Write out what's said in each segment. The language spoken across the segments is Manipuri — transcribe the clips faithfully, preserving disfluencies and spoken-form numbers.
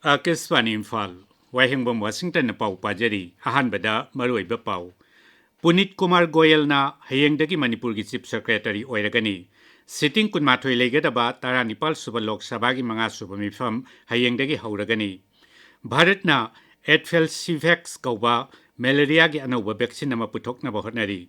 ꯑꯥꯀꯥꯁꯕꯥꯅꯤ ꯏꯝꯐꯥꯜ, ꯋꯥꯍꯦꯡꯕꯝ ꯋꯥꯁꯤꯡꯇꯟꯅ ꯄꯥꯎ ꯄꯥꯖꯔꯤ꯫ ꯑꯍꯥꯟꯕꯗ ꯃꯔꯨꯑꯣꯏꯕ ꯄꯥꯎ꯫ ꯄꯨꯅꯤꯠ ꯀꯨꯃꯥꯔ ꯒꯣꯌꯜꯅ ꯍꯌꯦꯡꯗꯒꯤ ꯃꯅꯤꯄꯨꯔꯒꯤ Chief Secretary ꯑꯣꯏꯔꯒꯅꯤ꯫ Sitting ꯀꯨꯟꯃꯥꯊꯣꯏ ꯂꯩꯒꯗꯕ ꯇꯔꯥꯅꯤꯄꯥꯜ ꯁꯨꯕ ꯂꯣꯛ ꯁꯚꯥꯒꯤ ꯃꯉꯥ ꯁꯨꯕ ꯃꯤꯐꯝ ꯍꯌꯦꯡꯗꯒꯤ ꯍꯧꯔꯒꯅꯤ꯫ ꯚꯥꯔꯠꯅ Eflixivak ꯀꯧꯕ ꯃꯦꯂꯦꯔꯤꯌꯥꯒꯤ ꯑꯅꯧꯕ vaccine ꯑꯃ ꯄꯨꯊꯣꯛꯅꯕ ꯍꯣꯠꯅꯔꯤ꯫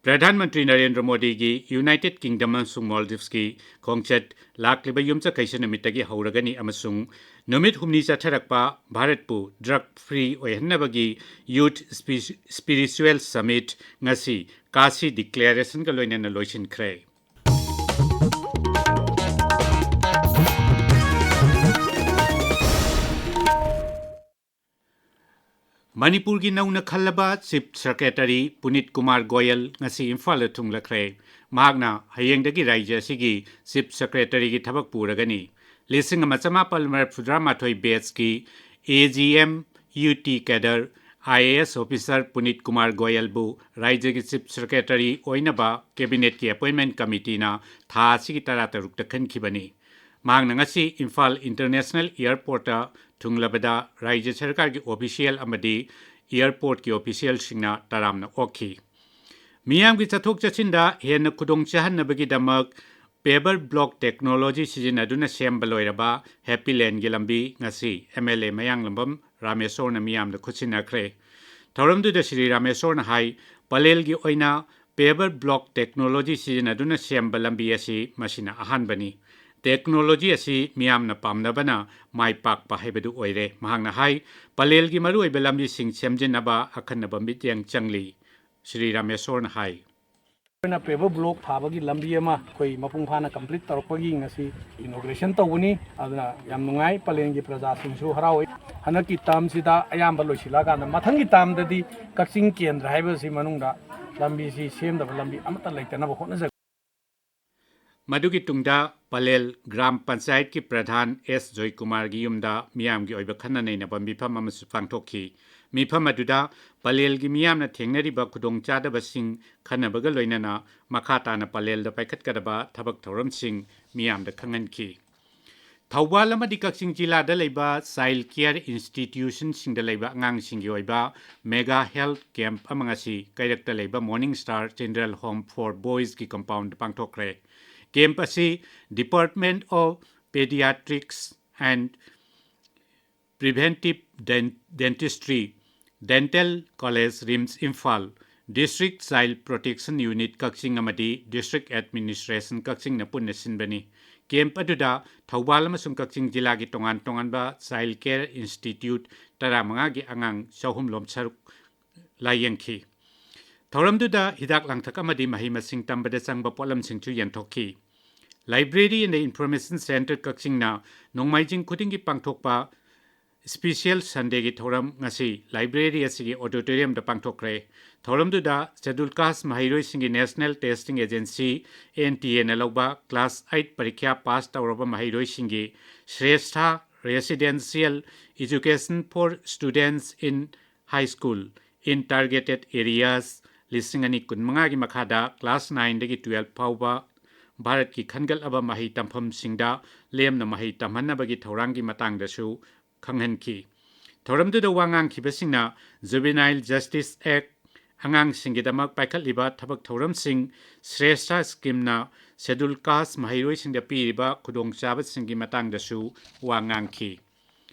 ꯄ꯭ꯔꯙꯥꯟ ꯃꯟꯇ꯭ꯔꯤ ꯅꯔꯦꯟꯗ꯭ꯔ ꯃꯣꯗꯤꯒꯤ United Kingdom ꯑꯃꯁꯨꯡ Maldivesꯀꯤ ꯈꯣꯡꯆꯠ ꯂꯥꯛꯂꯤꯕ ꯌꯨꯝꯁꯀꯩꯁ ꯅꯨꯃꯤꯠꯇꯒꯤ ꯍꯧꯔꯒꯅꯤ ꯑꯃꯁꯨꯡ ꯅꯨꯃꯤꯠ ꯍꯨꯝꯅꯤ ꯆꯠꯊꯔꯛꯄ ꯚꯥꯔꯠꯄꯨ drug free ꯑꯣꯏꯍꯟꯅꯕꯒꯤ Youth Spi-, Spiritual Summit ꯉꯁꯤ ꯀꯥꯁꯤ declarationꯒ ꯂꯣꯏꯅꯅ ꯂꯣꯏꯁꯤꯟꯈ꯭ꯔꯦ꯫ ꯃꯅꯤꯄꯨꯔꯒꯤ ꯅꯧꯅ ꯈꯜꯂꯕ Chief Secretary ꯄꯨꯅꯤꯠ ꯀꯨꯃꯥꯔ ꯒꯣꯌꯜ ꯉꯁꯤ ꯏꯝꯐꯥꯜꯗ ꯊꯨꯡꯂꯈ꯭ꯔꯦ꯫ ꯃꯍꯥꯛꯅ ꯍꯌꯦꯡꯗꯒꯤ ꯔꯥꯖ꯭ꯌ ꯑꯁꯤꯒꯤ Chief Secretaryꯒꯤ ꯊꯕꯛ ꯄꯨꯔꯒꯅꯤ꯫ ꯂꯤꯁꯤꯡ ꯑꯃ ꯆꯃꯥꯄꯜ ꯃꯔꯤꯐꯨꯇꯔꯥ ꯃꯥꯊꯣꯏ batchꯀꯤ AGM UT cadre IAS officer ꯄꯨꯅꯤꯠ Kumar ꯒꯣꯌꯜꯕꯨ ꯔꯥꯖ꯭ꯌꯒꯤ Chief Secretary ꯑꯣꯏꯅꯕ Cabinetꯀꯤ Appointment Committeeꯅ ꯊꯥ ꯑꯁꯤꯒꯤ ꯇꯔꯥꯇꯔꯨꯛꯇ ꯈꯟꯈꯤꯕꯅꯤ꯫ ꯃꯍꯥꯛꯅ ꯉꯁꯤ ꯏꯝꯐꯥꯜ International Airportꯇ ꯊꯨꯡꯂꯕꯗ ꯔꯥꯖ꯭ꯌ ꯁꯔꯀꯥꯔꯒꯤ official ꯑꯃꯗꯤ airportꯀꯤ officialꯁꯤꯡꯅ ꯇꯔꯥꯝꯅ ꯑꯣꯛꯈꯤ꯫ ꯃꯤꯌꯥꯝꯒꯤ ꯆꯠꯊꯣꯛ ꯆꯠꯁꯤꯟꯗ ꯍꯦꯟꯅ ꯈꯨꯗꯣꯡ ꯆꯥꯍꯟꯅꯕꯒꯤꯗꯃꯛ paver block technology ꯁꯤꯖꯤꯟꯅꯗꯨꯅ ꯁꯦꯝꯕ ꯂꯣꯏꯔꯕ Happy Laneꯒꯤ ꯂꯝꯕꯤ ꯉꯁꯤ MLA ꯃꯌꯥꯡꯂꯝꯕꯝ ꯔꯥꯃꯦꯁꯣꯔꯅ ꯃꯤꯌꯥꯝꯗ ꯈꯨꯠꯁꯤꯟꯅꯈ꯭ꯔꯦ꯫ ꯊꯧꯔꯝꯗꯨꯗ ꯁ꯭ꯔꯤ ꯔꯥꯃꯦꯁꯣꯔꯅ ꯍꯥꯏ, ꯄꯂꯦꯜꯒꯤ ꯑꯣꯏꯅ paver block technology ꯁꯤꯖꯤꯟꯅꯗꯨꯅ ꯁꯦꯝꯕ ꯂꯝꯕꯤ ꯑꯁꯤ ꯃꯁꯤꯅ ꯑꯍꯥꯟꯕꯅꯤ꯫ Technology ꯑꯁꯤ ꯃꯤꯌꯥꯝꯅ ꯄꯥꯝꯅꯕꯅ ꯃꯥꯏ ꯄꯥꯛꯄ ꯍꯥꯏꯕꯗꯨ ꯑꯣꯏꯔꯦ꯫ ꯃꯍꯥꯛꯅ ꯍꯥꯏ, ꯄꯂꯦꯜꯒꯤ ꯃꯔꯨꯑꯣꯏꯕ ꯂꯝꯕꯤꯁꯤꯡ ꯁꯦꯝꯖꯤꯟꯅꯕ ꯑꯈꯟꯅꯕ ꯃꯤꯠꯌꯦꯡ ꯆꯪꯂꯤ꯫ ꯁ꯭ꯔꯤ ꯔꯥꯃꯦꯁꯣꯔꯅ ꯍꯥꯏ꯫ ꯑꯩꯈꯣꯏꯅ paver block ꯊꯥꯕꯒꯤ ꯂꯝꯕꯤ ꯑꯃ ꯑꯩꯈꯣꯏ ꯃꯄꯨꯡ ꯐꯥꯅ complete ꯇꯧꯔꯛꯄꯒꯤ ꯉꯁꯤ inauguration ꯇꯧꯕꯅꯤ꯫ ꯑꯗꯨꯅ ꯌꯥꯝ ꯅꯨꯡꯉꯥꯏ, ꯄꯂꯦꯜꯒꯤ ꯄ꯭ꯔꯖꯥꯁꯤꯡꯁꯨ ꯍꯔꯥꯎꯏ꯫ ꯍꯟꯗꯛꯀꯤ termꯁꯤꯗ ꯑꯌꯥꯝꯕ ꯂꯣꯏꯁꯤꯜꯂꯛꯑꯀꯥꯟꯗ ꯃꯊꯪꯒꯤ termꯗꯗꯤ ꯀꯛꯆꯤꯡ ꯀꯦꯟꯗ꯭ꯔ ꯍꯥꯏꯕꯁꯤ ꯃꯅꯨꯡꯗ ꯂꯝꯕꯤꯁꯤ ꯁꯦꯝꯗꯕ ꯂꯝꯕꯤ ꯑꯃꯠꯇ ꯂꯩꯇꯅꯕ ꯍꯣꯠꯅꯖꯒꯦ꯫ ꯃꯗꯨꯒꯤ ꯇꯨꯡꯗ ꯄꯂꯦꯜ ꯒ꯭ꯔꯥꯝ ꯄꯟꯆꯥꯌꯠꯀꯤ ꯄ꯭ꯔꯙꯥꯟ ꯑꯦꯁ ꯖꯣꯏꯀꯨꯃꯥꯔꯒꯤ ꯌꯨꯝꯗ ꯃꯤꯌꯥꯝꯒꯤ ꯑꯣꯏꯕ ꯈꯟꯅ ꯅꯩꯅꯕ ꯃꯤꯐꯝ ꯑꯃꯁꯨ ꯄꯥꯡꯊꯣꯛꯈꯤ꯫ ꯃꯤꯐꯝ ꯑꯗꯨꯗ ꯄꯂꯦꯜꯒꯤ ꯃꯤꯌꯥꯝꯅ ꯊꯦꯡꯅꯔꯤꯕ ꯈꯨꯗꯣꯡꯆꯥꯗꯕꯁꯤꯡ ꯈꯟꯅꯕꯒ ꯂꯣꯏꯅꯅ ꯃꯈꯥ ꯇꯥꯅ ꯄꯂꯦꯜꯗ ꯄꯥꯏꯈꯠꯀꯗꯕ ꯊꯕꯛ ꯊꯧꯔꯝꯁꯤꯡ ꯃꯤꯌꯥꯝꯗ ꯈꯪꯍꯟꯈꯤ꯫ ꯊꯧꯕꯥꯜ ꯑꯃꯗꯤ ꯀꯛꯆꯤꯡ ꯖꯤꯂꯥꯗ ꯂꯩꯕ ꯆꯥꯏꯜ ꯀꯤꯌꯔ ꯏꯟꯁꯇꯤꯇ꯭ꯌꯨꯁꯟꯁꯤꯡꯗ ꯂꯩꯕ ꯑꯉꯥꯡꯁꯤꯡꯒꯤ ꯑꯣꯏꯕ ꯃꯦꯒꯥ ꯍꯦꯜꯊ ꯀꯦꯝꯞ ꯑꯃ ꯉꯁꯤ ꯀꯩꯔꯛꯇ ꯂꯩꯕ morning star children home for ꯕꯣꯏꯁꯀꯤ ꯀꯝꯄꯥꯎꯟꯗ ꯄꯥꯡꯊꯣꯛꯈ꯭ꯔꯦ꯫ ꯀꯦꯝꯞ ꯑꯁꯤ Department of Pediatrics and Preventive Dentistry, Dental College, RIMS Imphal, District Child Protection Unit ꯀꯛꯆꯤꯡ ꯑꯃꯗꯤ District Administration ꯀꯛꯆꯤꯡꯅ ꯄꯨꯟꯅ ꯁꯤꯟꯕꯅꯤ꯫ ꯀꯦꯝꯞ ꯑꯗꯨꯗ ꯊꯧꯕꯥꯜ ꯑꯃꯁꯨꯡ ꯀꯛꯆꯤꯡ ꯖꯤꯂꯥꯒꯤ ꯇꯣꯉꯥꯟ ꯇꯣꯉꯥꯟꯕ ꯆꯥꯏꯜ ꯀꯤꯌꯔ ꯏꯟꯁꯇꯤꯇ꯭ꯌꯨꯠ ꯇꯔꯥꯃꯉꯥꯒꯤ ꯑꯉꯥꯡ ꯆꯍꯨꯝ ꯂꯣꯝ ꯁꯔꯨꯛ ꯂꯥꯌꯦꯡꯈꯤ꯫ ꯊꯧꯔꯝꯗꯨꯗ ꯍꯤꯗꯥꯛ ꯂꯥꯡꯊꯛ ꯑꯃꯗꯤ ꯃꯍꯩ ꯃꯁꯤꯡ ꯇꯝꯕꯗ ꯆꯪꯕ ꯄꯣꯠꯂꯝꯁꯤꯡꯁꯨ ꯌꯦꯟꯊꯣꯛꯈꯤ꯫ Library and Information Centre ꯀꯛꯆꯤꯡꯅ ꯅꯣꯡꯃꯥꯏꯖꯤꯡ ꯈꯨꯗꯤꯡꯒꯤ ꯄꯥꯡꯊꯣꯛꯄ ꯁ꯭ꯄꯤꯁꯤꯌꯦꯜ ꯁꯟꯗꯦꯒꯤ ꯊꯧꯔꯝ ꯉꯁꯤ ꯂꯥꯏꯕ꯭ꯔꯦꯔꯤ ꯑꯁꯤꯒꯤ ꯑꯣꯗꯤꯇꯣꯔꯤꯌꯝꯗ ꯄꯥꯡꯊꯣꯛꯈ꯭ꯔꯦ꯫ ꯊꯧꯔꯝꯗꯨꯗ ꯁꯦꯗꯨꯜ ꯀꯥꯁ ꯃꯍꯩꯔꯣꯏꯁꯤꯡꯒꯤ national testing agency, N T ꯑꯦꯅ ꯂꯧꯕ ꯀ꯭ꯂꯥꯁ ꯑꯩꯠ ꯄꯔꯤꯈ꯭ꯌꯥ ꯄꯥꯁ ꯇꯧꯔꯕ ꯃꯍꯩꯔꯣꯏꯁꯤꯡꯒꯤ ꯁ꯭ꯔꯦꯁꯊꯥ Residential Education for Students in High School in Targeted Areas ꯂꯤꯁꯤꯡ ꯑꯅꯤ ꯀꯨꯟꯃꯉꯥꯒꯤ ꯃꯈꯥꯗ ꯀ꯭ꯂꯥꯁ ꯅꯥꯏꯟꯗꯒꯤ ꯇꯨꯌꯦꯜꯐ ꯐꯥꯎꯕ ꯚꯥꯔꯠꯀꯤ ꯈꯟꯒꯠꯂꯕ ꯃꯍꯩ ꯇꯝꯐꯝꯁꯤꯡꯗ ꯂꯦꯝꯅ ꯃꯍꯩ ꯇꯝꯍꯟꯅꯕꯒꯤ ꯊꯧꯔꯥꯡꯒꯤ ꯃꯇꯥꯡꯗꯁꯨ ꯈꯪꯍꯟꯈꯤ꯫ ꯊꯧꯔꯝꯗꯨꯗ ꯋꯥ ꯉꯥꯡꯈꯤꯕꯁꯤꯡꯅ Juvenile Justice Act, ꯑꯉꯥꯡꯁꯤꯡꯒꯤꯗꯃꯛ ꯄꯥꯏꯈꯠꯂꯤꯕ ꯊꯕꯛ ꯊꯧꯔꯝꯁꯤꯡ, ꯁ꯭ꯔꯦꯁꯊ ꯁ꯭ꯀꯤꯝꯅ ꯁꯦꯗꯨꯜ ꯀꯥꯁ ꯃꯍꯩꯔꯣꯏꯁꯤꯡꯗ ꯄꯤꯔꯤꯕ ꯈꯨꯗꯣꯡꯆꯥꯕꯁꯤꯡꯒꯤ ꯃꯇꯥꯡꯗꯁꯨ ꯋꯥ ꯉꯥꯡꯈꯤ꯫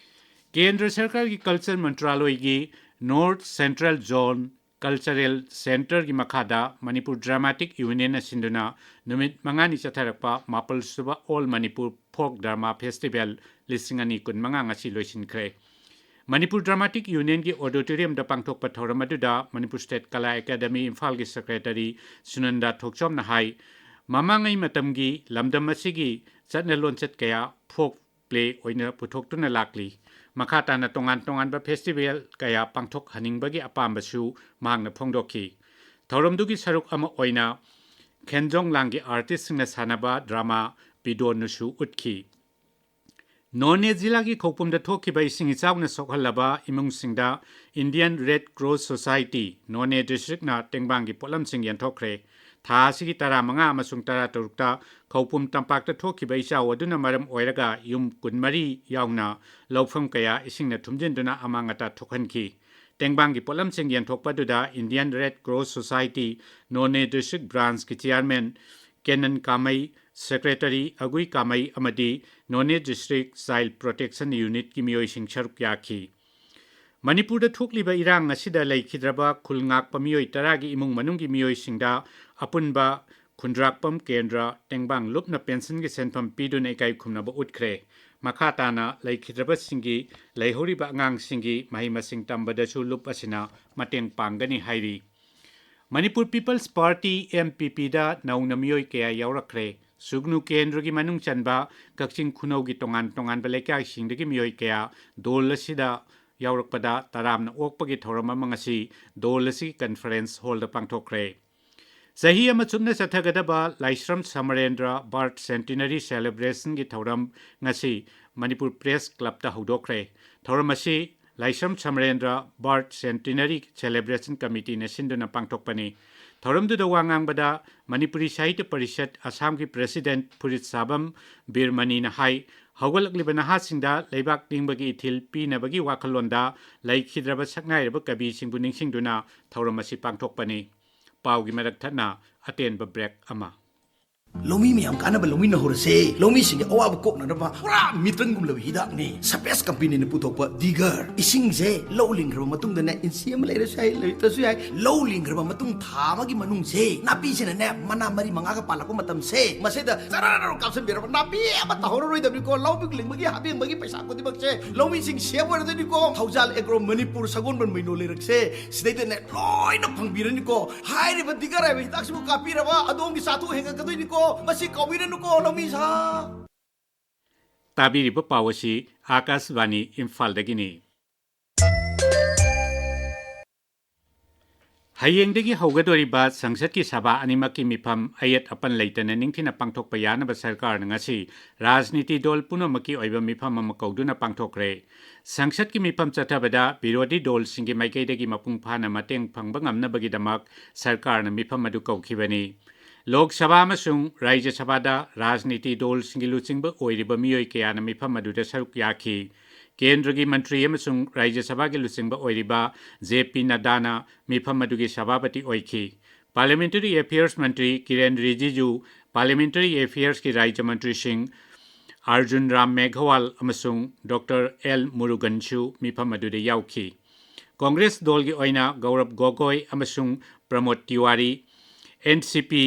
ꯀꯦꯟꯗ꯭ꯔ ꯁꯔꯀꯥꯔꯒꯤ ꯀꯜꯆꯔ ꯃꯟꯇ꯭ꯔꯥꯂꯣꯏꯒꯤ North Central Zone Cultural Centreꯒꯤ ꯃꯈꯥꯗ ꯃꯅꯤꯄꯨꯔ ꯗ꯭ꯔꯃꯥꯇꯤꯛ ꯌꯨꯅꯤꯌꯟꯅ ꯁꯤꯟꯗꯨꯅ ꯅꯨꯃꯤꯠ ꯃꯉꯥꯅꯤ ꯆꯠꯊꯔꯛꯄ ꯃꯥꯄꯜ ꯁꯨꯕ All Manipur Folk Drama Festival ꯂꯤꯁꯤꯡ ꯑꯅꯤ ꯀꯨꯟꯃꯉꯥ ꯉꯁꯤ ꯂꯣꯏꯁꯤꯟꯈ꯭ꯔꯦ꯫ ꯃꯅꯤꯄꯨꯔ ꯗ꯭ꯔꯃꯥꯇꯤꯛ ꯌꯨꯅꯤꯌꯟꯒꯤ ꯑꯣꯗꯤꯇꯣꯔꯤꯌꯝꯗ ꯄꯥꯡꯊꯣꯛꯄ ꯊꯧꯔꯝ ꯑꯗꯨꯗ ꯃꯅꯤꯄꯨꯔ ꯁ꯭ꯇꯦꯠ ꯀꯂꯥ ꯑꯦꯀꯥꯗꯃꯤ ꯏꯝꯐꯥꯜꯒꯤ ꯁꯦꯀ꯭ꯔꯦꯇꯔꯤ ꯁꯨꯅꯟꯗꯥ ꯊꯣꯛꯆꯣꯝꯅ ꯍꯥꯏ, ꯃꯃꯥꯡꯉꯩ ꯃꯇꯝꯒꯤ ꯂꯝꯗꯝ ꯑꯁꯤꯒꯤ ꯆꯠꯅ ꯂꯣꯟꯆꯠ ꯀꯌꯥ ꯐꯣꯛ ꯄ꯭ꯂꯦ ꯑꯣꯏꯅ ꯄꯨꯊꯣꯛꯇꯨꯅ ꯂꯥꯛꯂꯤ꯫ ꯃꯈꯥ ꯇꯥꯅ ꯇꯣꯉꯥꯟ ꯇꯣꯉꯥꯟꯕ ꯐꯦꯁꯇꯤꯚꯦꯜ ꯀꯌꯥ ꯄꯥꯡꯊꯣꯛꯍꯟꯅꯤꯡꯕꯒꯤ ꯑꯄꯥꯝꯕꯁꯨ ꯃꯍꯥꯛꯅ ꯐꯣꯡꯗꯣꯛꯈꯤ꯫ ꯊꯧꯔꯝꯗꯨꯒꯤ ꯁꯔꯨꯛ ꯑꯃ ꯑꯣꯏꯅ ꯈꯦꯟꯖꯣꯡ ꯂꯥꯡꯒꯤ ꯑꯥꯔꯇꯤꯁꯁꯤꯡꯅ ꯁꯥꯟꯅꯕ ꯗ꯭ꯔꯃꯥ ꯄꯤꯗꯣꯟꯅꯨꯁꯨ ꯎꯠꯈꯤ꯫ ꯅꯣꯅꯦ ꯖꯤꯂꯥꯒꯤ ꯈꯧꯄꯨꯝꯗ ꯊꯣꯛꯈꯤꯕ ꯏꯁꯤꯡ ꯏꯆꯥꯎꯅ ꯁꯣꯛꯍꯜꯂꯕ ꯏꯃꯨꯡꯁꯤꯡꯗ Indian Red Cross Society ꯅꯣꯅꯦ ꯗꯤꯁꯇ꯭ꯔꯤꯛꯅ ꯇꯦꯡꯕꯥꯡꯒꯤ ꯄꯣꯠꯂꯝꯁꯤꯡ ꯌꯦꯟꯊꯣꯛꯈ꯭ꯔꯦ꯫ ꯊꯥ ꯑꯁꯤꯒꯤ ꯇꯔꯥꯃꯉꯥ ꯑꯃꯁꯨꯡ ꯇꯔꯥꯇꯔꯨꯛꯇ ꯈꯧꯄꯨꯝ ꯇꯝꯄꯥꯛꯇ ꯊꯣꯛꯈꯤꯕ ꯏꯆꯥꯎ ꯑꯗꯨꯅ ꯃꯔꯝ ꯑꯣꯏꯔꯒ ꯌꯨꯝ ꯀꯨꯟꯃꯔꯤ ꯌꯥꯎꯅ ꯂꯧꯐꯝ ꯀꯌꯥ ꯏꯁꯤꯡꯅ ꯊꯨꯝꯖꯤꯟꯗꯨꯅ ꯑꯃꯥꯡ ꯑꯇꯥ ꯊꯣꯛꯍꯟꯈꯤ꯫ ꯇꯦꯡꯕꯥꯡꯒꯤ ꯄꯣꯠꯂꯝꯁꯤꯡ ꯌꯦꯟꯊꯣꯛꯄ ꯑꯗꯨꯗ Indian Red Cross Society ꯅꯣꯅꯦ district branchꯀꯤ chairman ꯀꯦꯅꯟ ꯀꯥꯃꯩ, secretary ꯑꯒꯨꯏ ꯀꯥꯃꯩ ꯑꯃꯗꯤ ꯅꯣꯅꯦ district child protection unitꯀꯤ ꯃꯤꯑꯣꯏꯁꯤꯡ ꯁꯔꯨꯛ ꯌꯥꯈꯤ꯫ ꯃꯅꯤꯄꯨꯔꯗ ꯊꯣꯛꯂꯤꯕ ꯏꯔꯥꯡ ꯑꯁꯤꯗ ꯂꯩꯈꯤꯗ꯭ꯔꯕ ꯈꯨꯜ ꯉꯥꯛꯄ ꯃꯤꯑꯣꯏ ꯇꯔꯥꯒꯤ ꯏꯃꯨꯡ ꯃꯅꯨꯡꯒꯤ ꯃꯤꯑꯣꯏꯁꯤꯡꯗ ꯑꯄꯨꯟꯕ ꯈꯨꯟꯗ꯭ꯔꯥꯛꯄꯝ ꯀꯦꯟꯗ꯭ꯔ ꯇꯦꯡꯕꯥꯡ ꯂꯨꯞꯅ pensionꯒꯤ ꯁꯦꯟꯐꯝ ꯄꯤꯗꯨꯅ ꯏꯀꯥꯏ ꯈꯨꯝꯅꯕ ꯎꯠꯈ꯭ꯔꯦ꯫ ꯃꯈꯥ ꯇꯥꯅ ꯂꯩꯈꯤꯗ꯭ꯔꯕꯁꯤꯡꯒꯤ, ꯂꯩꯍꯧꯔꯤꯕ ꯑꯉꯥꯡꯁꯤꯡꯒꯤ ꯃꯍꯩ ꯃꯁꯤꯡ ꯇꯝꯕꯗꯁꯨ ꯂꯨꯞ ꯑꯁꯤꯅ ꯃꯇꯦꯡ ꯄꯥꯡꯒꯅꯤ ꯍꯥꯏꯔꯤ꯫ ꯃꯅꯤꯄꯨꯔ People's Party, MPPꯗ ꯅꯧꯅ ꯃꯤꯑꯣꯏ ꯀꯌꯥ ꯌꯥꯎꯔꯛꯈ꯭ꯔꯦ꯫ ꯁꯨꯒꯅꯨ ꯀꯦꯟꯗ꯭ꯔꯒꯤ ꯃꯅꯨꯡ ꯆꯟꯕ ꯀꯛꯆꯤꯡ ꯈꯨꯅꯧꯒꯤ ꯇꯣꯉꯥꯟ ꯇꯣꯉꯥꯟꯕ ꯂꯩꯀꯥꯏꯁꯤꯡꯗꯒꯤ ꯃꯤꯑꯣꯏ ꯀꯌꯥ ꯗꯣꯜ ꯑꯁꯤꯗ ꯌꯥꯎꯔꯛꯄꯗ ꯇꯔꯥꯝꯅ ꯑꯣꯛꯄꯒꯤ ꯊꯧꯔꯝ ꯑꯃ ꯉꯁꯤ ꯗꯣꯜ ꯑꯁꯤꯒꯤ conference hallꯗ ꯄꯥꯡꯊꯣꯛꯈ꯭ꯔꯦ꯫ ꯆꯍꯤ ꯑꯃ ꯆꯨꯞꯅ ꯆꯠꯊꯒꯗꯕ ꯂꯥꯏꯁ꯭ꯔꯝ ꯁꯃꯔꯦꯟꯗ꯭ꯔ birth centenary celebrationꯒꯤ ꯊꯧꯔꯝ ꯉꯁꯤ ꯃꯅꯤꯄꯨꯔ Press Clubꯇ ꯍꯧꯗꯣꯛꯈ꯭ꯔꯦ꯫ ꯊꯧꯔꯝ ꯑꯁꯤ ꯂꯥꯏꯁ꯭ꯔꯝ ꯁꯃꯔꯦꯟꯗ꯭ꯔ birth centenary celebration committeeꯅ ꯁꯤꯟꯗꯨꯅ ꯄꯥꯡꯊꯣꯛꯄꯅꯤ꯫ ꯊꯧꯔꯝꯗꯨꯗ ꯋꯥ ꯉꯥꯡꯕꯗ ꯃꯅꯤꯄꯨꯔꯤ ꯁꯥꯍꯤꯇ꯭ꯌ ꯄꯔꯤꯁꯠ ꯑꯁꯥꯝꯒꯤ president ꯐꯨꯔꯤꯠ ꯁꯥꯕꯝ ꯕꯤꯔꯃꯅꯤꯅ ꯍꯥꯏ, ꯍꯧꯒꯠꯂꯛꯂꯤꯕ ꯅꯍꯥꯁꯤꯡꯗ ꯂꯩꯕꯥꯛ ꯅꯤꯡꯕꯒꯤ ꯏꯊꯤꯜ ꯄꯤꯅꯕꯒꯤ ꯋꯥꯈꯜꯂꯣꯟꯗ ꯂꯩꯈꯤꯗ꯭ꯔꯕ ꯁꯛꯅꯥꯏꯔꯕ ꯀꯕꯤꯁꯤꯡꯕꯨ ꯅꯤꯡꯁꯤꯡꯗꯨꯅ ꯊꯧꯔꯝ ꯑꯁꯤ ꯄꯥꯡꯊꯣꯛꯄꯅꯤ꯫ ꯄꯥꯎꯒꯤ ꯃꯔꯛ ꯊꯠꯅ ꯑꯇꯦꯟꯕ break ꯑꯃ꯫ ꯂꯧꯃꯤ ꯃꯌꯥꯝ ꯀꯥꯟꯅꯕ ꯂꯧꯃꯤꯟꯅ ꯍꯧꯔꯁꯦ꯫ ꯂꯧꯃꯤꯁꯤꯡꯒꯤ ꯑꯋꯥꯕ ꯀꯣꯛꯅꯅꯕ ꯄꯨꯔꯥ ꯃꯤꯇꯟꯒꯨꯝꯂꯕ ꯍꯤꯗꯥꯛꯅꯤ ꯁꯄꯦꯁ ꯀꯝꯄꯦꯅꯤꯅ ꯄꯨꯊꯣꯛꯄ ꯗꯤꯒꯔ꯫ ꯏꯁꯤꯡꯁꯦ ꯂꯧ ꯂꯤꯡꯈ꯭ꯔꯕ ꯃꯇꯨꯡꯗꯅꯦ, ꯏꯟꯆꯤ ꯑꯃ ꯂꯩꯔꯁꯨ ꯌꯥꯏ, ꯂꯩꯇ꯭ꯔꯁꯨ ꯌꯥꯏ, ꯂꯧ ꯂꯤꯡꯈ꯭ꯔꯕ ꯃꯇꯨꯡ ꯊꯥ ꯑꯃꯒꯤ ꯃꯅꯨꯡꯁꯦ ꯅꯥꯄꯤꯁꯤꯅꯅꯦ ꯃꯅꯥ ꯃꯔꯤ ꯃꯉꯥꯒ ꯄꯥꯜꯂꯛꯄ ꯃꯇꯝꯁꯦ, ꯃꯁꯤꯗ ꯆꯔꯥꯔ ꯀꯥꯞꯁꯤꯟꯕꯤꯔꯕ ꯅꯥꯄꯤ ꯑꯃ ꯇꯧꯍꯧꯔꯔꯣꯏꯗꯕꯅꯤꯀꯣ꯫ ꯂꯧ ꯂꯤꯡꯕꯒꯤ ꯍꯥꯞꯄꯦꯡꯕꯒꯤ ꯄꯩꯁꯥ ꯈꯨꯗꯤꯡꯃꯛꯁꯦ ꯂꯧꯃꯤꯁꯤꯡ ꯁꯦꯞ ꯑꯣꯏꯔꯗꯣꯏꯅꯤꯀꯣ꯫ ꯊꯧꯖꯥꯜ ꯑꯦꯒ꯭ꯔꯣ ꯃꯅꯤꯄꯨꯔ ꯁꯒꯣꯜꯕꯟ ꯃꯩꯅꯣ ꯂꯩꯔꯛꯁꯦ ꯁꯤꯗꯩꯗꯅꯦ ꯂꯣꯏꯅ ꯐꯪꯕꯤꯔꯅꯤꯀꯣ꯫ ꯍꯥꯏꯔꯤꯕ ꯗꯤꯒꯔ ꯍꯥꯏꯕ ꯍꯤꯗꯥꯛꯁꯤꯕꯨ ꯀꯥꯞꯄꯤꯔꯕ ꯑꯗꯣꯝꯒꯤ ꯆꯥꯊꯣꯛ ꯍꯦꯟꯒꯠꯀꯗꯣꯏꯅꯤꯀꯣ꯫ ꯃꯁꯤ ꯀꯥꯎꯕꯤꯔꯅꯨꯀꯣ ꯂꯧꯃꯤ ꯁꯥ꯫ ꯇꯥꯕꯤꯔꯤꯕ ꯄꯥꯎ ꯑꯁꯤ ꯑꯥꯀꯥꯁꯕꯥꯅꯤ ꯏꯝꯐꯥꯜꯗꯒꯤꯅꯤ꯫ ꯍꯌꯦꯡꯗꯒꯤ ꯍꯧꯒꯗꯧꯔꯤꯕ ꯁꯪꯁꯠꯀꯤ ꯁꯚꯥ ꯑꯅꯤꯃꯛꯀꯤ ꯃꯤꯐꯝ ꯑꯌꯦꯠ ꯑꯄꯟ ꯂꯩꯇꯅ ꯅꯤꯡꯊꯤꯅ ꯄꯥꯡꯊꯣꯛꯄ ꯌꯥꯅꯕ ꯁꯔꯀꯥꯔꯅ ꯉꯁꯤ ꯔꯥꯖꯅꯤꯇꯤ ꯗꯣꯜ ꯄꯨꯝꯅꯃꯛꯀꯤ ꯑꯣꯏꯕ ꯃꯤꯐꯝ ꯑꯃ ꯀꯧꯗꯨꯅ ꯄꯥꯡꯊꯣꯛꯈ꯭ꯔꯦ꯫ ꯁꯪꯁꯠꯀꯤ ꯃꯤꯐꯝ ꯆꯠꯊꯕꯗ ꯕꯤꯔꯣꯙꯤ ꯗꯣꯜꯁꯤꯡꯒꯤ ꯃꯥꯏꯀꯩꯗꯒꯤ ꯃꯄꯨꯡ ꯐꯥꯅ ꯃꯇꯦꯡ ꯐꯪꯕ ꯉꯝꯅꯕꯒꯤꯗꯃꯛ ꯁꯔꯀꯥꯔꯅ ꯃꯤꯐꯝ ꯑꯗꯨ ꯀꯧꯈꯤꯕꯅꯤ꯫ ꯂꯣꯛ ꯁꯚꯥ ꯑꯃꯁꯨꯡ ꯔꯥꯖ꯭ꯌ ꯁꯚꯥꯗ ꯔꯥꯖꯅꯤꯇꯤ ꯗꯣꯜꯁꯤꯡꯒꯤ ꯂꯨꯆꯤꯡꯕ ꯑꯣꯏꯔꯤꯕ ꯃꯤꯑꯣꯏ ꯀꯌꯥꯅ ꯃꯤꯐꯝ ꯑꯗꯨꯗ ꯁꯔꯨꯛ ꯌꯥꯈꯤ꯫ ꯀꯦꯟꯗ꯭ꯔꯒꯤ ꯃꯟꯇ꯭ꯔꯤ ꯑꯃꯁꯨꯡ ꯔꯥꯖ꯭ꯌ ꯁꯚꯥꯒꯤ ꯂꯨꯆꯤꯡꯕ ꯑꯣꯏꯔꯤꯕ ꯖꯦ ꯄꯤ ꯅꯗꯥꯅ ꯃꯤꯐꯝ ꯑꯗꯨꯒꯤ ꯁꯚꯥꯄꯇꯤ ꯑꯣꯏꯈꯤ꯫ Parliamentary Affairs ꯃꯟꯇ꯭ꯔꯤ ꯀꯤꯔꯦꯟ ꯔꯤꯖꯤꯖꯨ, Parliamentary Affairs ꯀꯤ ꯔꯥꯖ꯭ꯌ ꯃꯟꯇ꯭ꯔꯤꯁꯤꯡ ꯑꯔꯖꯨꯟ ꯔꯥꯝ ꯃꯦꯘꯋꯥꯜ ꯑꯃꯁꯨꯡ ꯗꯣꯛꯇꯔ ꯑꯦꯜ ꯃꯨꯔꯨꯒꯟꯁꯨ ꯃꯤꯐꯝ ꯑꯗꯨꯗ ꯌꯥꯎꯈꯤ꯫ ꯀꯣꯡꯒ꯭ꯔꯦꯁ ꯗꯣꯜꯒꯤ ꯑꯣꯏꯅ ꯒꯧꯔꯕ ꯒꯣꯒꯣꯏ ꯑꯃꯁꯨꯡ ꯄ꯭ꯔꯃꯣꯗ ꯇꯤꯋꯥꯔꯤ, ꯑꯦꯟ ꯁꯤ ꯄꯤ,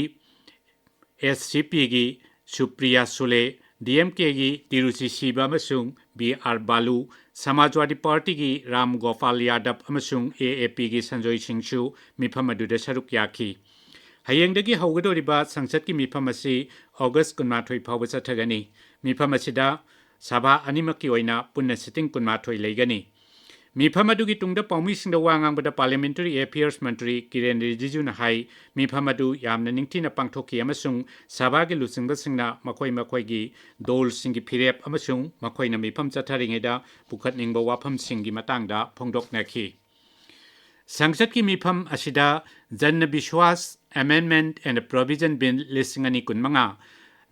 ꯑꯦꯁ ꯁꯤ ꯄꯤꯒꯤ ꯁꯨꯄ꯭ꯔꯤꯌꯥ ꯁꯨꯂꯦ, ꯗꯤ ꯑꯦꯝ ꯀꯦꯒꯤ ꯇꯤꯔꯨꯆꯤ ꯁꯤꯕ ꯑꯃꯁꯨꯡ ꯕꯤ ꯑꯥꯔ ꯕꯥꯂꯨ, ꯁꯃꯥꯖꯋꯥꯗꯤ ꯄꯥꯔꯇꯤꯒꯤ ꯔꯥꯝ ꯒꯣꯄꯥꯜ ꯌꯥꯗꯕ ꯑꯃꯁꯨꯡ ꯑꯦ ꯑꯦ ꯄꯤꯒꯤ ꯁꯟꯖꯣꯏ ꯁꯤꯡꯁꯨ ꯃꯤꯐꯝ ꯑꯗꯨꯗ ꯁꯔꯨꯛ ꯌꯥꯈꯤ꯫ ꯍꯌꯦꯡꯗꯒꯤ ꯍꯧꯒꯗꯧꯔꯤꯕ ꯁꯪꯁꯠꯀꯤ ꯃꯤꯐꯝ ꯑꯁꯤ ꯑꯣꯒꯁ ꯀꯨꯟꯃꯥꯊꯣꯏ ꯐꯥꯎꯕ ꯆꯠꯊꯒꯅꯤ꯫ ꯃꯤꯐꯝ ꯑꯁꯤꯗ ꯁꯚꯥ ꯑꯅꯤꯃꯛꯀꯤ ꯑꯣꯏꯅ ꯄꯨꯟꯅ ꯁꯤꯇꯤꯡ ꯀꯨꯟꯃꯥꯊꯣꯏ ꯂꯩꯒꯅꯤ꯫ ꯃꯤꯐꯝ ꯑꯗꯨꯒꯤ ꯇꯨꯡꯗ ꯄꯥꯎꯃꯤꯁꯤꯡꯗ ꯋꯥ ꯉꯥꯡꯕꯗ Parliamentary Affairs ꯃꯟꯇ꯭ꯔꯤ ꯀꯤꯔꯦꯟ ꯔꯤꯖꯤꯖꯨꯅ ꯍꯥꯏ, ꯃꯤꯐꯝ ꯑꯗꯨ ꯌꯥꯝꯅ ꯅꯤꯡꯊꯤꯅ ꯄꯥꯡꯊꯣꯛꯈꯤ ꯑꯃꯁꯨꯡ ꯁꯚꯥꯒꯤ ꯂꯨꯆꯤꯡꯕꯁꯤꯡꯅ ꯃꯈꯣꯏ ꯃꯈꯣꯏꯒꯤ ꯗꯣꯜꯁꯤꯡꯒꯤ ꯐꯤꯔꯦꯞ ꯑꯃꯁꯨꯡ ꯃꯈꯣꯏꯅ ꯃꯤꯐꯝ ꯆꯠꯊꯔꯤꯉꯩꯗ ꯄꯨꯈꯠꯅꯤꯡꯕ ꯋꯥꯐꯝꯁꯤꯡꯒꯤ ꯃꯇꯥꯡꯗ ꯐꯣꯡꯗꯣꯛꯅꯈꯤ꯫ ꯁꯪꯁꯠꯀꯤ ꯃꯤꯐꯝ ꯑꯁꯤꯗ Janna Vishwas Amendment and Provision Bill ꯂꯤꯁꯤꯡ ꯑꯅꯤ ꯀꯨꯟꯃꯉꯥ,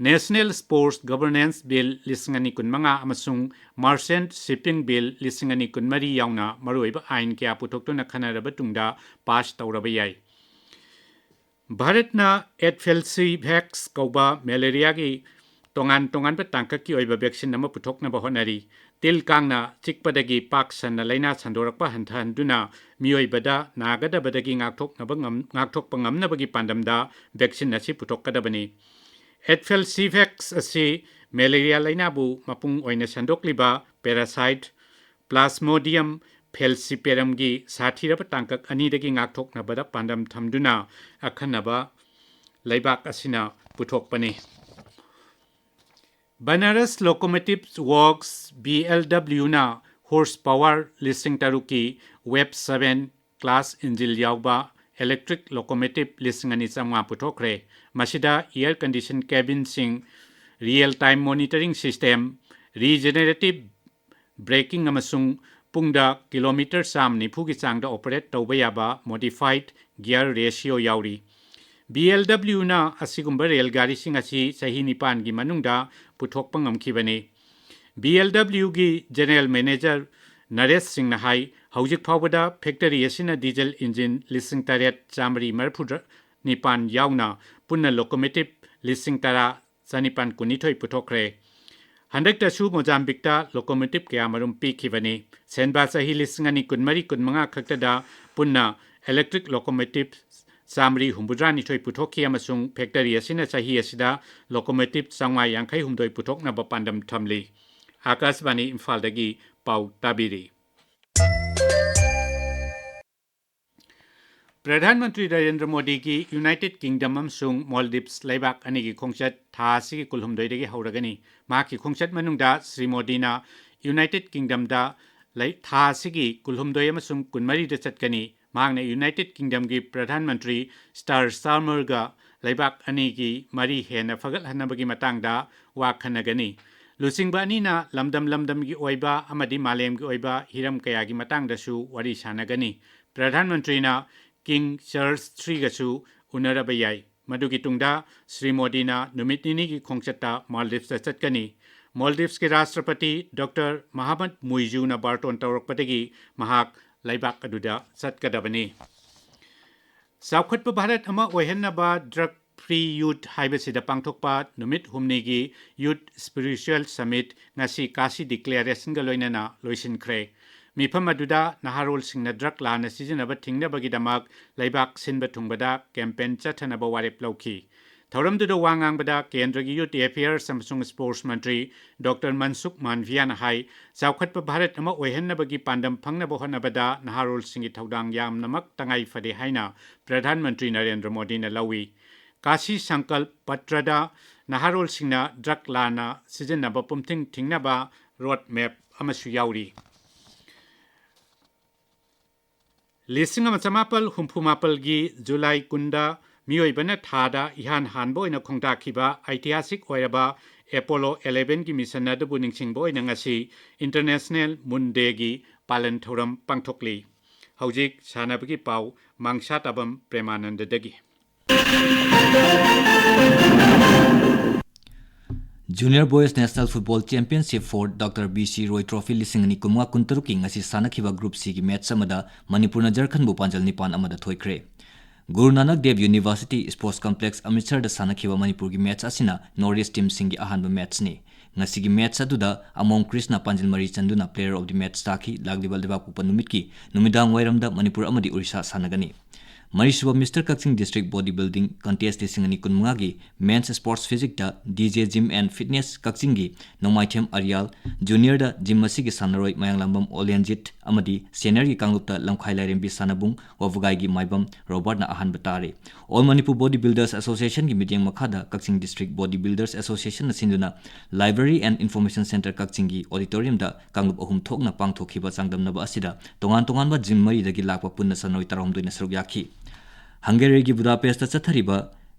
National Sports Governance Bill ꯂꯤꯁꯤꯡ ꯑꯅꯤ ꯀꯨꯟꯃꯉꯥ ꯑꯃꯁꯨꯡ Merchant Shipping Bill ꯂꯤꯁꯤꯡ ꯑꯅꯤ ꯀꯨꯟꯃꯔꯤ ꯌꯥꯎꯅ ꯃꯔꯨꯑꯣꯏꯕ ꯑꯥꯏꯟ ꯀꯌꯥ ꯄꯨꯊꯣꯛꯇꯨꯅ ꯈꯟꯅꯔꯕ ꯇꯨꯡꯗ ꯄꯥꯁ ꯇꯧꯔꯕ ꯌꯥꯏ꯫ ꯚꯥꯔꯠꯅ Adfalcivax ꯀꯧꯕ ꯃꯦꯂꯦꯔꯤꯌꯥꯒꯤ ꯇꯣꯉꯥꯟ ꯇꯣꯉꯥꯟꯕ ꯇꯥꯡꯀꯛꯀꯤ ꯑꯣꯏꯕ ꯚꯦꯛꯁꯤꯟ ꯑꯃ ꯄꯨꯊꯣꯛꯅꯕ ꯍꯣꯠꯅꯔꯤ꯫ ꯇꯤꯜ ꯀꯥꯡꯅ ꯆꯤꯛꯄꯗꯒꯤ ꯄꯥꯛ ꯁꯟꯅ ꯂꯥꯏꯅꯥ ꯁꯟꯗꯣꯔꯛꯄ ꯍꯟꯊꯍꯟꯗꯨꯅ ꯃꯤꯑꯣꯏꯕꯗ ꯅꯥꯒꯗꯕꯗꯒꯤ ꯉꯥꯛꯊꯣꯛꯅꯕ ꯉꯝ-, ꯉꯥꯛꯊꯣꯛꯄ ꯉꯝꯅꯕꯒꯤ ꯄꯥꯟꯗꯝꯗ ꯚꯦꯛꯁꯤꯟ ꯑꯁꯤ ꯄꯨꯊꯣꯛꯀꯗꯕꯅꯤ꯫ Adfalcivax ꯑꯁꯤ ꯃꯦꯂꯦꯔꯤꯌꯥ ꯂꯥꯏꯅꯥꯕꯨ ꯃꯄꯨꯡ ꯑꯣꯏꯅ ꯁꯟꯗꯣꯛꯂꯤꯕ parasite Plasmodium falciparum ꯒꯤ ꯁꯥꯊꯤꯔꯕ ꯇꯥꯡꯀꯛ ꯑꯅꯤꯗꯒꯤ ꯉꯥꯛꯊꯣꯛꯅꯕꯗ ꯄꯥꯟꯗꯝ ꯊꯝꯗꯨꯅ ꯑꯈꯟꯅꯕ ꯂꯩꯕꯥꯛ ꯑꯁꯤꯅ ꯄꯨꯊꯣꯛꯄꯅꯤ꯫ Banaras Locomotive Works, B L W ꯅ horse power ꯂꯤꯁꯤꯡ ꯇꯔꯨꯛꯀꯤ Wave seven class engine ꯌꯥꯎꯕ electric locomotive ꯂꯤꯁꯤꯡ ꯑꯅꯤ ꯆꯥꯝꯃꯉꯥ ꯄꯨꯊꯣꯛꯈ꯭ꯔꯦ꯫ ꯃꯁꯤꯗ air condition cabinꯁꯤꯡ, real time monitoring system, regenerative braking ꯑꯃꯁꯨꯡ ꯄꯨꯡꯗ ꯀꯤꯂꯣꯃꯤꯇꯔ ꯆꯥꯝꯃ ꯅꯤꯐꯨꯒꯤ ꯆꯥꯡꯗ operate ꯇꯧꯕ ꯌꯥꯕ modified gear ratio ꯌꯥꯎꯔꯤ꯫ ꯕꯤ ꯑꯦꯜ ꯗꯕ꯭ꯂꯤꯎꯅ ꯑꯁꯤꯒꯨꯝꯕ ꯔꯦꯜ ꯒꯥꯔꯤꯁꯤꯡ ꯑꯁꯤ ꯆꯍꯤ ꯅꯤꯄꯥꯟꯒꯤ ꯃꯅꯨꯡꯗ ꯄꯨꯊꯣꯛꯄ ꯉꯝꯈꯤꯕꯅꯤ꯫ ꯕꯤ ꯑꯦꯜ ꯗꯕ꯭ꯂꯤꯎꯒꯤ General Manager ꯅꯔꯦꯁ ꯁꯤꯡꯅ ꯍꯥꯏ, ꯍꯧꯖꯤꯛ ꯐꯥꯎꯕꯗ factory ꯑꯁꯤꯅ diesel engine ꯂꯤꯁꯤꯡ ꯇꯔꯦꯠ ꯆꯥꯃꯔꯤ ꯃꯔꯤꯐꯨ ꯅꯤꯄꯥꯟ ꯌꯥꯎꯅ ꯄꯨꯟꯅ locomotive ꯂꯤꯁꯤꯡ ꯇꯔꯥ ꯆꯅꯤꯄꯥꯟ ꯀꯨꯟꯅꯤꯊꯣꯏ ꯄꯨꯊꯣꯛꯈ꯭ꯔꯦ꯫ ꯍꯟꯗꯛꯇꯁꯨ ꯃꯣꯖꯥꯝꯕꯤꯛꯇ locomotive ꯀꯌꯥ ꯃꯔꯨꯝ ꯄꯤꯈꯤꯕꯅꯤ꯫ ꯁꯦꯟꯕꯥ ꯆꯍꯤ ꯂꯤꯁꯤꯡ ꯑꯅꯤ ꯀꯨꯟꯃꯔꯤ ꯀꯨꯟꯃꯉꯥ ꯈꯛꯇꯗ ꯄꯨꯟꯅ electric locomotive ꯆꯥꯃꯔꯤ ꯍꯨꯝꯐꯨꯇꯔꯥꯅꯤꯊꯣꯏ ꯄꯨꯊꯣꯛꯈꯤ ꯑꯃꯁꯨꯡ factory ꯑꯁꯤꯅ ꯆꯍꯤ ꯑꯁꯤꯗ locomotive ꯆꯥꯝꯃꯉꯥ ꯌꯥꯡꯈꯩ ꯍꯨꯝꯗꯣꯏ ꯄꯨꯊꯣꯛꯅꯕ ꯄꯥꯟꯗꯝ ꯊꯝꯂꯤ꯫ ꯑꯥꯀꯥꯁꯕꯥꯅꯤ ꯏꯝꯐꯥꯜꯗꯒꯤ ꯄꯥꯎ ꯇꯥꯕꯤꯔꯤ꯫ ꯄ꯭ꯔꯙꯥꯟ ꯃꯟꯇ꯭ꯔꯤ ꯅꯔꯦꯟꯗ꯭ꯔ ꯃꯣꯗꯤꯒꯤ United Kingdom ꯑꯃꯁꯨꯡ Maldives ꯂꯩꯕꯥꯛ ꯑꯅꯤꯒꯤ ꯈꯣꯡꯆꯠ ꯊꯥ ꯑꯁꯤꯒꯤ ꯀꯨꯟꯍꯨꯝꯗꯣꯏꯗꯒꯤ ꯍꯧꯔꯒꯅꯤ꯫ ꯃꯍꯥꯛꯀꯤ ꯈꯣꯡꯆꯠ ꯃꯅꯨꯡꯗ ꯁ꯭ꯔꯤ ꯃꯣꯗꯤꯅ United Kingdomꯗ ꯂꯩ-, ꯊꯥ ꯑꯁꯤꯒꯤ ꯀꯨꯟꯍꯨꯝꯗꯣꯏ ꯑꯃꯁꯨꯡ ꯀꯨꯟꯃꯔꯤꯗ ꯆꯠꯀꯅꯤ꯫ ꯃꯍꯥꯛꯅ United Kingdomꯒꯤ ꯄ꯭ꯔꯙꯥꯟ ꯃꯟꯇ꯭ꯔꯤ ꯁ꯭ꯇꯥꯔ ꯁ꯭ꯇꯥꯔꯃꯔꯒ ꯂꯩꯕꯥꯛ ꯑꯅꯤꯒꯤ ꯃꯔꯤ ꯍꯦꯟꯅ ꯐꯒꯠꯍꯟꯅꯕꯒꯤ ꯃꯇꯥꯡꯗ ꯋꯥ ꯈꯟꯅꯒꯅꯤ꯫ ꯂꯨꯆꯤꯡꯕ ꯑꯅꯤꯅ ꯂꯝꯗꯝ ꯂꯝꯗꯝꯒꯤ ꯑꯣꯏꯕ ꯑꯃꯗꯤ ꯃꯥꯂꯦꯝꯒꯤ ꯑꯣꯏꯕ ꯍꯤꯔꯝ ꯀꯌꯥꯒꯤ ꯃꯇꯥꯡꯗꯁꯨ ꯋꯥꯔꯤ ꯁꯥꯟꯅꯒꯅꯤ꯫ ꯄ꯭ꯔꯙꯥꯟ ꯃꯟꯇ꯭ꯔꯤꯅ King Charles ꯊ꯭ꯔꯤꯒꯁꯨ ꯎꯅꯔꯕ ꯌꯥꯏ꯫ ꯃꯗꯨꯒꯤ ꯇꯨꯡꯗ ꯁ꯭ꯔꯤ ꯃꯣꯗꯤꯅ ꯅꯨꯃꯤꯠ ꯅꯤꯅꯤꯒꯤ ꯈꯣꯡꯆꯠꯇ ꯃꯥꯜꯗꯤꯚꯁꯇ ꯆꯠꯀꯅꯤ꯫ ꯃꯥꯜꯗꯤꯚꯁꯀꯤ ꯔꯥꯁꯇ꯭ꯔꯄꯇꯤ ꯗꯣꯛꯇꯔ ꯃꯍꯥꯃꯠ ꯃꯨꯏꯖꯨꯅ ꯕꯥꯔꯇꯣꯟ ꯇꯧꯔꯛꯄꯗꯒꯤ ꯃꯍꯥꯛ ꯂꯩꯕꯥꯛ ꯑꯗꯨꯗ ꯆꯠꯀꯗꯕꯅꯤ꯫ ꯆꯥꯎꯈꯠꯄ ꯚꯥꯔꯠ ꯑꯃ ꯑꯣꯏꯍꯟꯅꯕ Drug Free Youth ꯍꯥꯏꯕꯁꯤꯗ ꯄꯥꯡꯊꯣꯛꯄ ꯅꯨꯃꯤꯠ ꯍꯨꯝꯅꯤꯒꯤ Youth Spiritual Summit ꯉꯁꯤ ꯀꯥꯁꯤ Declarationꯒ ꯂꯣꯏꯅꯅ ꯂꯣꯏꯁꯤꯟꯈ꯭ꯔꯦ꯫ ꯃꯤꯐꯝ ꯑꯗꯨꯗ ꯅꯍꯥꯔꯣꯜꯁꯤꯡꯅ drug ꯂꯥꯟꯅ ꯁꯤꯖꯤꯟꯅꯕ ꯊꯤꯡꯅꯕꯒꯤꯗꯃꯛ ꯂꯩꯕꯥꯛ ꯁꯤꯟꯕ ꯊꯨꯡꯕꯗ campaign ꯆꯠꯊꯅꯕ ꯋꯥꯔꯦꯞ ꯂꯧꯈꯤ꯫ ꯊꯧꯔꯝꯗꯨꯗ ꯋꯥ ꯉꯥꯡꯕꯗ ꯀꯦꯟꯗ꯭ꯔꯒꯤ Youth Affairs ꯑꯃꯁꯨꯡ Sports ꯃꯟꯇ꯭ꯔꯤ ꯗꯣꯛꯇꯔ ꯃꯟꯁꯨꯈ ꯃꯥꯟꯚꯤꯌꯥꯅ ꯍꯥꯏ, ꯆꯥꯎꯈꯠꯄ ꯚꯥꯔꯠ ꯑꯃ ꯑꯣꯏꯍꯟꯅꯕꯒꯤ ꯄꯥꯟꯗꯝ ꯐꯪꯅꯕ ꯍꯣꯠꯅꯕꯗ ꯅꯍꯥꯔꯣꯜꯁꯤꯡꯒꯤ ꯊꯧꯗꯥꯡ ꯌꯥꯝꯅꯃꯛ ꯇꯉꯥꯏ ꯐꯗꯦ ꯍꯥꯏꯅ ꯄ꯭ꯔꯙꯥꯟ ꯃꯟꯇ꯭ꯔꯤ ꯅꯔꯦꯟꯗ꯭ꯔ ꯃꯣꯗꯤꯅ ꯂꯧꯏ꯫ ꯀꯥꯁꯤ ꯁꯪꯀꯜꯞ ꯄꯇ꯭ꯔꯗ ꯅꯍꯥꯔꯣꯜꯁꯤꯡꯅ drug ꯂꯥꯟꯅ ꯁꯤꯖꯤꯟꯅꯕ ꯄꯨꯝꯊꯤꯡ ꯊꯤꯡꯅꯕ road map ꯑꯃꯁꯨ ꯌꯥꯎꯔꯤ꯫ ꯂꯤꯁꯤꯡ ꯑꯃ ꯆꯃꯥꯄꯜ ꯍꯨꯝꯐꯨ ꯃꯥꯄꯜꯒꯤ ꯖꯨꯂꯥꯏ ꯀꯨꯟꯗ ꯃꯤꯑꯣꯏꯕꯅ ꯊꯥꯗ ꯏꯍꯥꯟ ꯍꯥꯟꯕ ꯑꯣꯏꯅ ꯈꯣꯡꯗꯥꯈꯤꯕ ꯑꯩꯇꯤꯍꯥꯁꯤꯛ ꯑꯣꯏꯔꯕ ꯑꯦꯄꯣꯂꯣ ꯑꯦꯂꯦꯚꯦꯟꯒꯤ ꯃꯤꯁꯟ ꯑꯗꯨꯕꯨ ꯅꯤꯡꯁꯤꯡꯕ ꯑꯣꯏꯅ ꯉꯁꯤ ꯏꯟꯇꯔꯅꯦꯁꯅꯦꯜ ꯃꯨꯟ ꯗꯦꯒꯤ ꯄꯥꯂꯟ ꯊꯧꯔꯝ ꯄꯥꯡꯊꯣꯛꯂꯤ꯫ ꯍꯧꯖꯤꯛ ꯁꯥꯟꯅꯕꯒꯤ ꯄꯥꯎ ꯃꯥꯡꯁꯥꯇꯥꯕꯝ ꯄ꯭ꯔꯦꯃꯥꯅꯟꯗꯗꯒꯤ꯫ Junior Boys National Football Championship for Doctor B C Roy Trophy ꯂꯤꯁꯤꯡ ꯑꯅꯤ ꯀꯨꯟꯃꯉꯥ ꯀꯨꯟꯇꯔꯨꯛꯀꯤ ꯉꯁꯤ ꯁꯥꯟꯅꯈꯤꯕ Group Cꯒꯤ ꯃꯦꯠꯆ ꯑꯃꯗ ꯃꯅꯤꯄꯨꯔꯅ ꯖꯔꯈꯟꯕꯨ ꯄꯥꯟꯖꯜ ꯅꯤꯄꯥꯟ ꯑꯃꯗ ꯊꯣꯏꯈ꯭ꯔꯦ꯫ ꯒꯨꯔꯨ ꯅꯥꯅꯛ ꯗꯦꯕ ꯌꯨꯅꯤꯚꯔꯁꯤꯇꯤ ꯁ꯭ꯄꯣꯔꯠꯁ ꯀꯝꯄ꯭ꯂꯦꯛꯁ ꯑꯃ꯭ꯔꯤꯠꯁꯔꯗ ꯁꯥꯟꯅꯈꯤꯕ ꯃꯅꯤꯄꯨꯔꯒꯤ ꯃꯦꯠꯆ ꯑꯁꯤꯅ ꯅꯣꯔꯠ ꯏꯁ ꯇꯤꯝꯁꯤꯡꯒꯤ ꯑꯍꯥꯟꯕ ꯃꯦꯠꯆꯅꯤ꯫ ꯉꯁꯤꯒꯤ ꯃꯦꯠꯆ ꯑꯗꯨꯗ ꯑꯃꯣꯝ ꯀ꯭ꯔꯤꯁꯅ ꯄꯥꯟꯖꯤꯜ ꯃꯔꯤ ꯆꯟꯗꯨꯅ Player of the Match ꯇꯥꯈꯤ꯫ ꯂꯥꯛꯂꯤꯕ ꯂꯩꯕꯥꯛꯄꯣꯛꯄ ꯅꯨꯃꯤꯠꯀꯤ ꯅꯨꯃꯤꯗꯥꯡ ꯋꯥꯏꯔꯝꯗ ꯃꯅꯤꯄꯨꯔ ꯑꯃꯗꯤ ꯑꯣꯔꯤꯁꯥ ꯁꯥꯟꯅꯒꯅꯤ꯫ ꯃꯔꯤꯁꯨꯕ Mister Kakching District Body Building Contest ꯂꯤꯁꯤꯡ ꯑꯅꯤ ꯀꯨꯟꯃꯉꯥꯒꯤ Men's Sports Physiqueꯇ D J Gym and Fitness ꯀꯛꯆꯤꯡꯒꯤ ꯅꯣꯡꯃꯥꯏꯊꯦꯝ ꯑꯔꯤꯌꯥꯜ, Juniorꯗ ꯖꯤꯝ ꯑꯁꯤꯒꯤ ꯁꯥꯟꯅꯔꯣꯏ ꯃꯌꯥꯡꯂꯥꯝꯕꯝ ꯑꯣꯂꯦꯟꯖꯤꯠ ꯑꯃꯗꯤ Seniorꯒꯤ ꯀꯥꯡꯂꯨꯞꯇ ꯂꯝꯈꯥꯏ ꯂꯥꯏꯔꯦꯝꯕꯤ ꯁꯥꯟꯅꯕꯨꯡ ꯋꯥꯕꯒꯥꯏꯒꯤ ꯃꯥꯏꯕꯝ ꯔꯣꯕꯥꯔꯠꯅ ꯑꯍꯥꯟꯕ ꯇꯥꯔꯦ꯫ All Manipur Body Builders Associationꯒꯤ ꯃꯤꯠꯌꯦꯡ ꯃꯈꯥꯗ ꯀꯛꯆꯤꯡ District Body Builders Associationꯅ ꯁꯤꯟꯗꯨꯅ Library and Information Centre ꯀꯛꯆꯤꯡꯒꯤ auditoriumꯗ ꯀꯥꯡꯂꯨꯞ ꯑꯍꯨꯝ ꯊꯣꯛꯅ ꯄꯥꯡꯊꯣꯛꯈꯤꯕ ꯆꯥꯡꯗꯝꯅꯕ ꯑꯁꯤꯗ ꯇꯣꯉꯥꯟ ꯇꯣꯉꯥꯟꯕ ꯖꯤꯝ ꯃꯔꯤꯗꯒꯤ ꯂꯥꯛꯄ ꯄꯨꯟꯅ ꯁꯥꯟꯅꯔꯣꯏ ꯇꯔꯥꯍꯨꯝꯗꯣꯏꯅ ꯁꯔꯨꯛ ꯌꯥꯈꯤ꯫ ꯍꯪꯒꯦꯔꯤꯒꯤ ꯕꯨꯗꯥꯄꯦꯁꯇ ꯆꯠꯊꯔꯤꯕ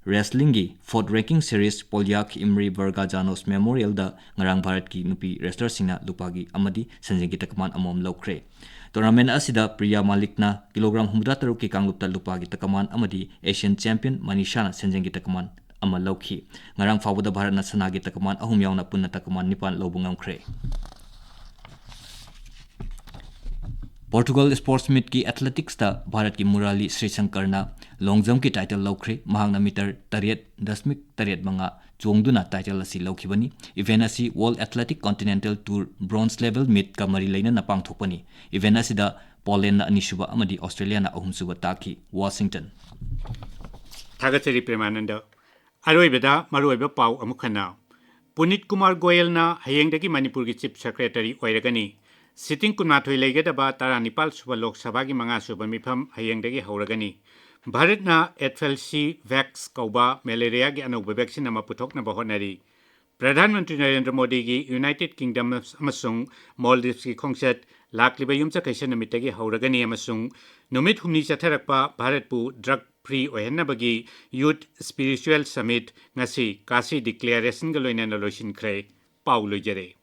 wrestlingꯒꯤ fourth ranking series Polyak Imri Varga Janos Memorialꯗ ꯉꯔꯥꯡ ꯚꯥꯔꯠꯀꯤ ꯅꯨꯄꯤ wrestlerꯁꯤꯡꯅ ꯂꯨꯄꯥꯒꯤ ꯑꯃꯗꯤ ꯁꯦꯟꯖꯦꯡꯒꯤ ꯇꯀꯃꯥꯟ ꯑꯃꯃꯝ ꯂꯧꯈ꯭ꯔꯦ꯫ Tournament ꯑꯁꯤꯗ ꯄ꯭ꯔꯤꯌꯥ ꯃꯥꯂꯤꯛꯅ ꯀꯤꯂꯣꯒ꯭ꯔꯥꯝ ꯍꯨꯝꯐꯨꯇꯔꯨꯛꯀꯤ ꯀꯥꯡꯂꯨꯞꯇ ꯂꯨꯄꯥꯒꯤ ꯇꯀꯃꯥꯟ ꯑꯃꯗꯤ Asian champion ꯃꯅꯤꯁꯥꯅ ꯁꯦꯟꯖꯦꯡꯒꯤ ꯇꯀꯃꯥꯟ ꯑꯃ ꯂꯧꯈꯤ꯫ ꯉꯔꯥꯡ ꯐꯥꯎꯕꯗ ꯚꯥꯔꯠꯅ ꯁꯅꯥꯒꯤ ꯇꯀꯃꯥꯟ ꯑꯍꯨꯝ ꯌꯥꯎꯅ ꯄꯨꯟꯅ ꯇꯀꯃꯥꯟ ꯅꯤꯄꯥꯟ ꯂꯧꯕ ꯉꯝꯈ꯭ꯔꯦ꯫ Portugal Sports Meetꯀꯤ athleticsꯇ ꯚꯥꯔꯠꯀꯤ ꯃꯨꯔꯥꯂꯤ ꯁ꯭ꯔꯤꯁꯪꯀꯔꯅ long jumpꯀꯤ title ꯂꯧꯈ꯭ꯔꯦ꯫ ꯃꯍꯥꯛꯅ meter ꯇꯔꯦꯠ ꯗꯁꯃꯤꯛ ꯇꯔꯦꯠ ꯃꯉꯥ ꯆꯣꯡꯗꯨꯅ title ꯑꯁꯤ ꯂꯧꯈꯤꯕꯅꯤ꯫ Event ꯑꯁꯤ World Athletic Continental Tour bronze level meetꯀ ꯃꯔꯤ ꯂꯩꯅꯅ ꯄꯥꯡꯊꯣꯛꯄꯅꯤ꯫ Event ꯑꯁꯤꯗ Polandꯅ ꯑꯅꯤꯁꯨꯕ ꯑꯃꯗꯤ Australiaꯅ ꯑꯍꯨꯝꯁꯨꯕ ꯇꯥꯈꯤ꯫ Washington꯫ ꯊꯥꯒꯠꯆꯔꯤ ꯄ꯭ꯔꯦꯃꯥꯅꯟꯗ꯫ ꯑꯔꯣꯏꯕꯗ ꯃꯔꯨꯑꯣꯏꯕ ꯄꯥꯎ ꯑꯃꯨꯛ ꯍꯟꯅ꯫ ꯄꯨꯅꯤꯠ ꯀꯨꯃꯥꯔ ꯒꯣꯌꯜꯅ ꯍꯌꯦꯡꯗꯒꯤ ꯃꯅꯤꯄꯨꯔꯒꯤ Chief Secretary ꯑꯣꯏꯔꯒꯅꯤ꯫ Sitting ꯀꯨꯟꯃꯥꯊꯣꯏ ꯂꯩꯒꯗꯕ ꯇꯔꯥꯅꯤꯄꯥꯜ ꯁꯨꯕ ꯂꯣꯛ ꯁꯚꯥꯒꯤ ꯃꯉꯥ ꯁꯨꯕ ꯃꯤꯐꯝ ꯍꯌꯦꯡꯗꯒꯤ ꯍꯧꯔꯒꯅꯤ꯫ ꯚꯥꯔꯠꯅ Adfalcy Vax ꯀꯧꯕ malaria ꯒꯤ ꯑꯅꯧꯕ vaccine ꯑꯃ ꯄꯨꯊꯣꯛꯅꯕ ꯍꯣꯠꯅꯔꯤ꯫ ꯄ꯭ꯔꯙꯥꯟ ꯃꯟꯇ꯭ꯔꯤ ꯅꯔꯦꯟꯗ꯭ꯔ ꯃꯣꯗꯤꯒꯤ United Kingdom ꯑꯃꯁꯨꯡ Maldives ꯀꯤ ꯈꯣꯡꯆꯠ ꯂꯥꯛꯂꯤꯕ ꯌꯨꯝꯁꯀꯩꯁ ꯅꯨꯃꯤꯠꯇꯒꯤ ꯍꯧꯔꯒꯅꯤ ꯑꯃꯁꯨꯡ ꯅꯨꯃꯤꯠ ꯍꯨꯝꯅꯤ ꯆꯠꯊꯔꯛꯄ ꯚꯥꯔꯠꯄꯨ drug free ꯑꯣꯏꯍꯟꯅꯕꯒꯤ Youth Spiritual Summit ꯉꯁꯤ ꯀꯥꯁꯤ declarationꯒ ꯂꯣꯏꯅꯅ ꯂꯣꯏꯁꯤꯟꯈ꯭ꯔꯦ꯫ ꯄꯥꯎ ꯂꯣꯏꯖꯔꯦ꯫